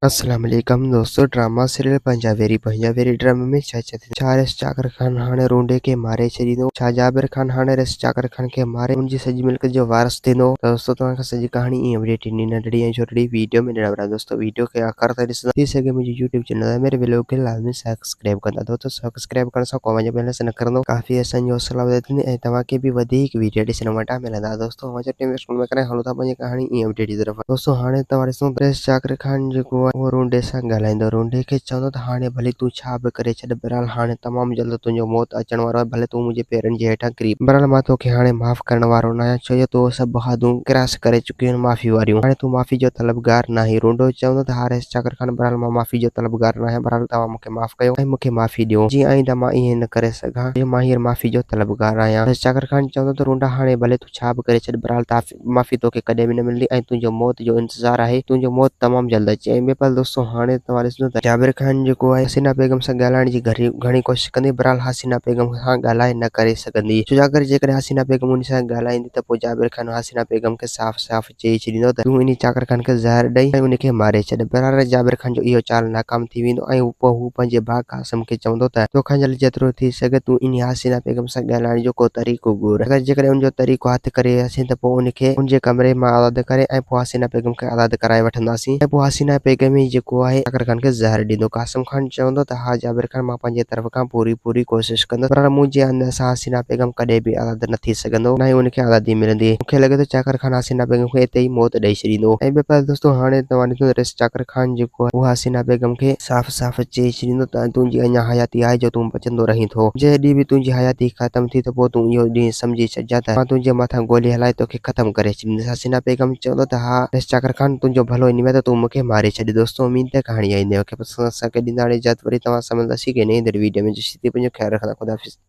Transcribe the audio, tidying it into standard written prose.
السلام عليڪم دوستو ڊراما سيريل پنهنجا ويري پنهنجا ويري ڊرامي ۾ ڇا ڇا ٿيندو ڇا رئيس چاڪر خان هاڻي رونڊي کي ماري ڇڏيندو ڇا جابر خان هاڻي رئيس چاڪر خان کي ماري ان جي سڄي ملڪيت جو وارث ٿيندو ته دوستو توهان کي سڄي ڪهاڻي ۽ اپڊيٽ ڏني ننڍڙي ۽ ڇوٽڙي ويڊيو ۾ ڏيڻ وارا دوستو ويڊيو کي آخر تائين ڏسندا ٿي سگهي منهنجي يوٽيوب چينل ۽ ميري ويلوگ کي لازمي سبسڪرائب ڪندا دوستو سبسڪرائب ڪرڻ سان ڪو اوهان جو بيلنس نه ڪرندو ڪافي اسان جي حوصلا افزائي ٿيندي ۽ توهان کي به وڌيڪ ويڊيو ڏسڻ وٽان ملندا دوستو اوهان جو ٽائيم ويسٽ ڪونه ڪري هلو ٿا پنهنجي ڪهاڻي ۽ اپڊيٽ جي طرف. دوستو هاڻي توهان ڏسو ته رئيس چاڪر خان جيڪو آهي اهو رونڊي سان ڳالهائيندو رونڊي کي چوندو ته هاڻي ڀلي تون ڇا به ڪري ڇڏ بهرحال هاڻي تمام جلد تنهنجو موت اچڻ وارو آهي ڀلي تون منهنجي پيرن جي هيٺان ڪري پئه بهرحال مان توکي هاڻي معاف ڪرڻ وارو ناهيان ڇو جو تو سڀ حدون ڪراس ڪري چڪيون آهن معافي واريون هاڻي تون معافي جو طلبگار ناهين رونڊو چوندو ته ها رئيس چاڪر خان بهرحال مان معافي جو طلبگار ناهيان بهرحال توهان مون کي معاف ڪيو ۽ مون کي معافي ڏيو جيئن آئنده مان ائين نه ڪري سگهان جو مان هينئر معافي جو طلبگار آهيان رئيس چاڪر خان چوندو ته رونڊا هاڻي ڀلي تون ڇا به ڪري ڇڏ بهرحال معافي توکي ڪڏهن به نه ملندي ۽ تنهنجو موت جو انتظار آهي تنهنجو موت تمام جلد اچي ۽ ٻئي پاسي دوستو هاڻي توهان ڏسندو ته جابر خان جيڪو آهي حسينا بيگم سان ڳالهائڻ جي گهڻي ڪوشش ڪندي بهرحال حسينا بيگم سان ڳالهائي نه ڪري سگهندي ڇو جو اگر جيڪڏهن حسينا بيگم ان سان ڳالهائيندي ته پوء جابر خان حسينا بيگم کي صاف صاف چئي ڇڏيندو ته تون انهي چاڪر خان کي زهر ڏئي ۽ ان کي ماري ڇڏ. بهرحال جابر خان جو اهو چال ناڪام ٿي ويندو ۽ پوء هو پنهنجي ڀاء قاسم کي چوندو ته توکان جلد جيترو ٿي سگهي تون انهي حسينه بيگم سان ڳالهائڻ جو ڪو طريقو ڳول. اگر جيڪڏهن ان جو طريقو هٿ ڪري وياسين ته پوء ان کي ان جي ڪمري مان آزاد ڪري ۽ پوء حسينه بيگم کي آزاد ڪرائي وٺنداسين ۽ پوء حسينه بيگم ئي جيڪو آهي چاڪر خان کي زهر ڏيندو. قاسم خان چوندو ته ها جابر خان مان پنهنجي طرف کان پوري پوري ڪوشش ڪندس پر منهنجي اندر سان حسينه بيگم ڪڏهن به آزاد نه ٿي سگهندو نه ئي ان کي آزادي ملندي. مون کي لڳي ٿو چاڪر خان حسينه بيگم کي اتي ئي موت ڏئي ڇڏيندو. ۽ ٻئي پاسي دوستو هاڻي توهان ڏسو ته رئيس چاڪر خان جيڪو آهي اهو حسينه بيگم کي صاف صاف چئي ڇڏيندو ته تنهنجي اڃا حياتي آهي جو تون بچندو رهين ٿو. جنهن ڏينهن به تنهنجي حياتي ختم ٿي ته پوء تون اهو ڏينهن سمجهي ڇڏجان ته مان تنهنجي مٿان گولي هلائي توکي ختم ڪري ڇڏيندس. حسينه بيگم چوندو ته ها رئيس چاڪر خان تنهنجو ڀلو انهي ۾ ته تون مون کي ماري ڇڏ. دوستو اميد ته ڪهاڻي آئيندي اوهان کي پسند اسان کي ڏيندا هاڻي اجازت وري توهان سان ملنداسين ڪنهن نئين ايندڙ ويڊيو ۾ جيسين تائين پنهنجو خيال رکندا خدا حافظ.